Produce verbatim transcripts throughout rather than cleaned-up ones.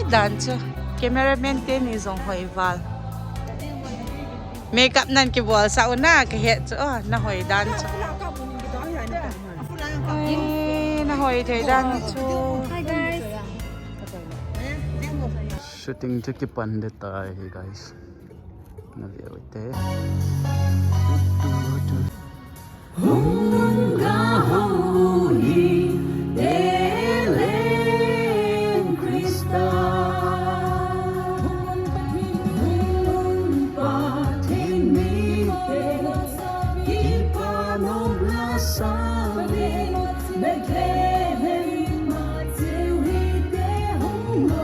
Dan chu cameraman te ni zong hoi val. Makeup nan kibawl sa u na ka het chu, aw, na hoi dan chu. Ai, na hoi thei dan chu. Hi guys. Shooting chu kipan de tai hi guys. Na veu te. Hung ga ho hi, te leng Khrista. Hung Pathian mite, kipa nopna sawtin, Bethlehem ah cheu hite hung lo.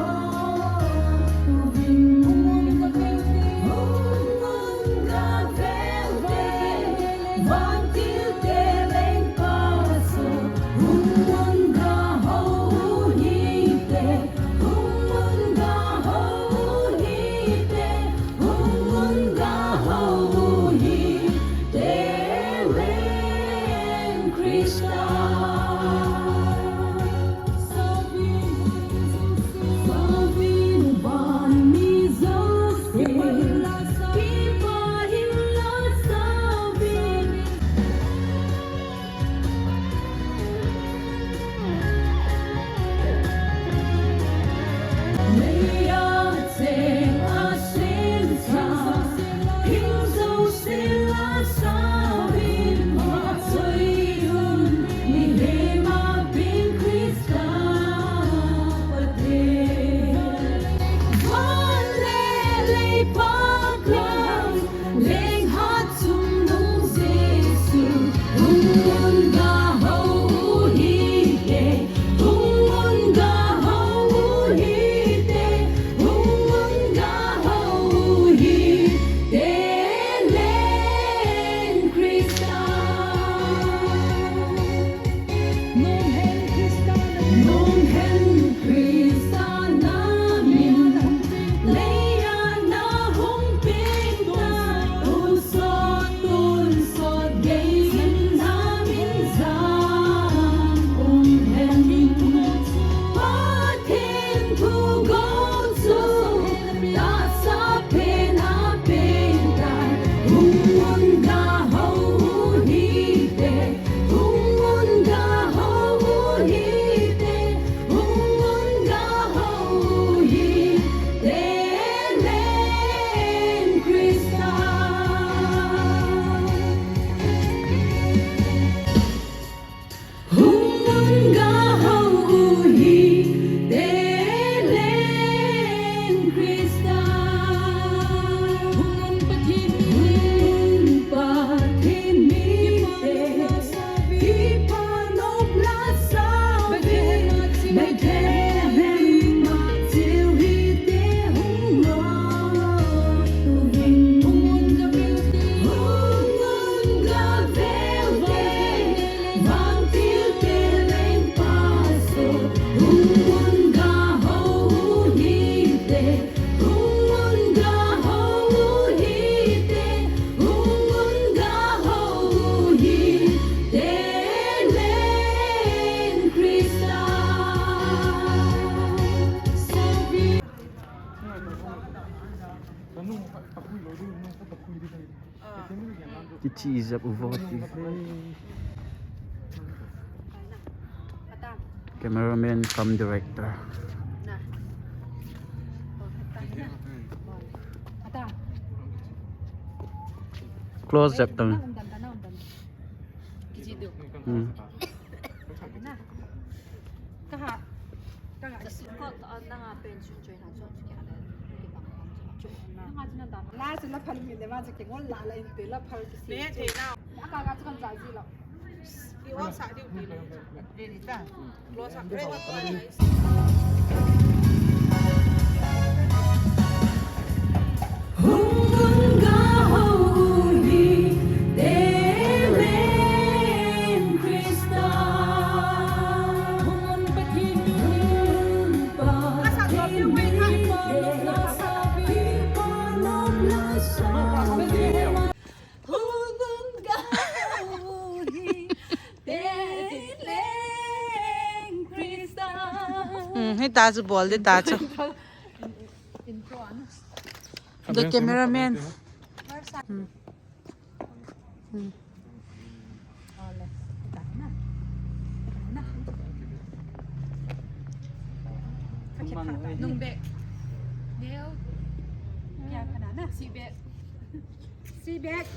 Kichi zep u vo ti. Cameraman cum director. Close zep tang. Hmm. Hmm, hita chu bawl di ta chu. The cameraman. Hmm. Hmm. Nung bek. Neu. Kya khana na? Si bek. Si bek.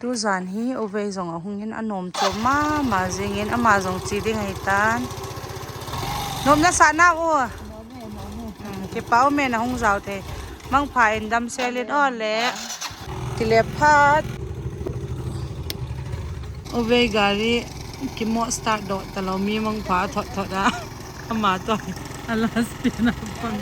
Tuzan hi Ovei zong a hung in a nuam chuam ma ma zing in ama zong chia ding ahi ta'n. Nuam na sa na u. Kipak um e, na hung zau thei. Mangpha in damsel in aw le. Ti le phat. Ovei gari kimaw start dawh talo, mi mangpha thot thot a. Ama tawh a last pen a pan.